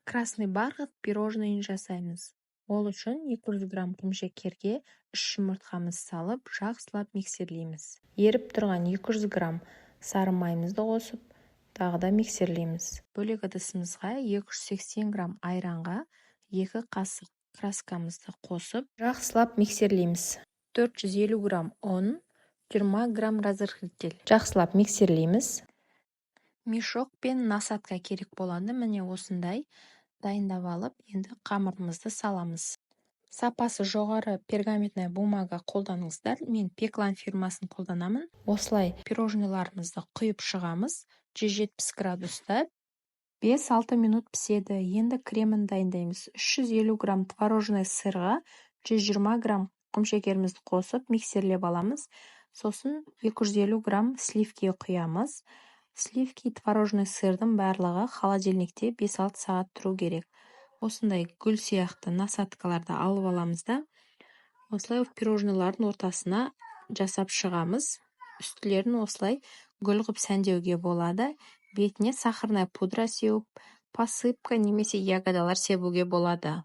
Красный бархат пирожныйын жасаймыз. Ол үшін 200 грамм құмшекерге 3 жұмыртқамызды салып, жақсылап миксерлейміз. Еріп тұрған 200 грамм сары майымызды қосып, тағы да миксерлейміз. Бөлек ыдысымызға 280 грамм айранға 2 қасық краскамызды қосып, жақсылап миксерлейміз. 450 грамм ұн, 20 грамм разрыхлитель. Жақсылап миксерлейміз. Мешок пен насадка керек болады. Міне, осындай дайындап алып, енді қамырымызды саламыз. Сапасы жоғары пергаментная бумага қолданыңыздар. Мен Пеклан фирмасын қолданамын. Осылай пирожныйларымызды құйып шығамыз. 170 градуста 5-6 минут піседі. Енді кремін дайындаймыз. 350 грамм творожный сырға 120 грамм құмшекерімізді қосып, миксерлеп аламыз. Сосын 250 грамм сливки құямыз. Сливки, творожный сырдың барлығы холодильникте 5-6 сағат тұру керек. Осындай гүл сияқты насадкаларды алып аламыз да, осылай пирожныйлардың ортасына жасап шығамыз. Үстілерін осылай гүл қылып сәндеуге болады. Бетіне сахарная пудра сеуіп, посыпка немесе ягодалар себуге болады.